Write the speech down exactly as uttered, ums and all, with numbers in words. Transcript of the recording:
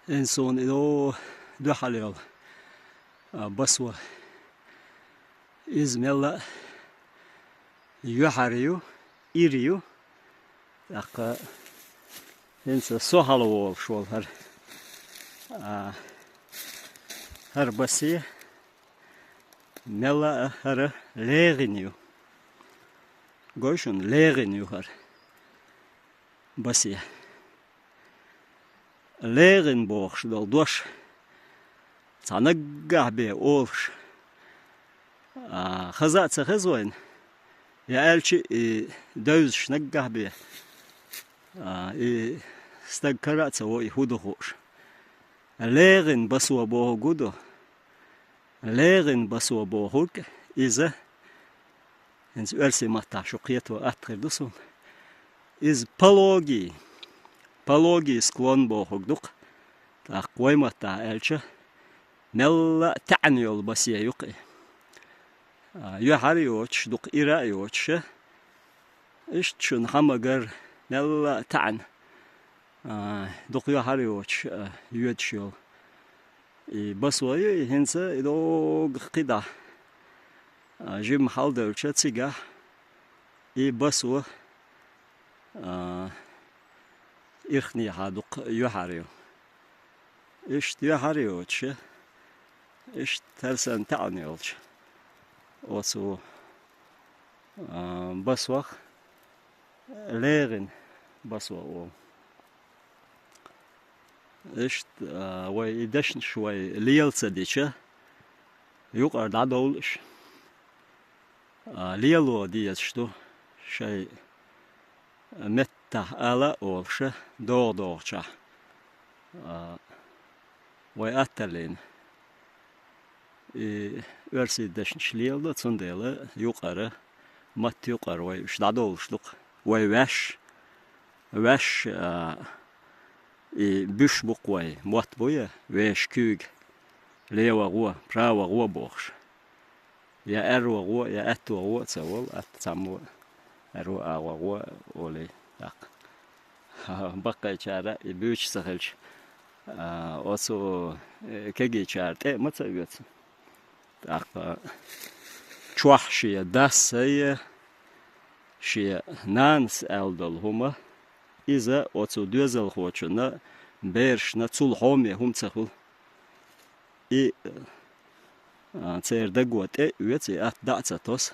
ХӀинца суна и до дуьхьал йолу, а, басо. Иза мелла а юьхьар ю, ир ю. ТӀаккха хӀинца со хьалаволуш волу хӀара, а, хӀара басе мелла а хӀара легӀина ю. Гой шуна, легӀина ю хӀара басе. ЛегӀина бохуш долу дош цхьа наггахь бен олуш, а, хаза а ца хеза вайна, я аьлча и девзаш наггахь бен, а, и стаг кара а ца во, и хӀун ду хууш. ЛегӀина басо бохург хӀун ду? ЛегӀина басо бохург иза, хӀинца оьрсийн маттахь шу кхето атта хир ду суна. Иза пологий, пологий склон бохург ду-кх. ТӀаккха вай маттахь аьлча, мелла а таьӀна йолу басе ю-кх и. А, юьхьар а йоцуш, дукха ира а йоцуш, иштта шуна хьан ма-гарра, мелла а таьӀна, а, дукха юьхьар а йоцуш, а, йоьдуш йолу. И басо ю и, хӀинца и доггах кхидӀа, а, жимма хьалдевлча цигахь и басо, а, ирхнехьа дукха юьхьар ю. Иштта юьхьар а йоцуш, иштта хӀара санна таьӀна йолчу оцу, а, басох легӀина басо олу. Иштта, а, вай и дешнаш вай лела ца дича, юкъара дӀадовла уьш. А, лело дезаш ду шайн меттахь ала а олуша, догӀу-догӀучохь, а, вай атталлина. И оьрсийн дешнаш леладо, цундела юкъара, матта юкъара вай уьш дӀадовлуш ду-кх. Вай ваьш, ваьш, а, и буьш бу-кх вай, мотт бу я, вешан куьйга, лева гӀо, права гӀо бохуш. Я аьрру гӀо, я аьтту гӀо а ца волу, атта цхьаммо аьрру агӀо гӀо олий, тӀаккха баккхийчара и буьйцуш ца хилча, а, оцу, э, кегийчара тӀе а ма ца оьцу. ТӀаккха чохь шен дас а, шен нанас аьлла долу хӀума, иза оцу доьзалхочунна, берашна цул хьоме хӀума ца хуьлу. И, а, церан даго тӀе а оьцу, и атта дӀа а ца тосу.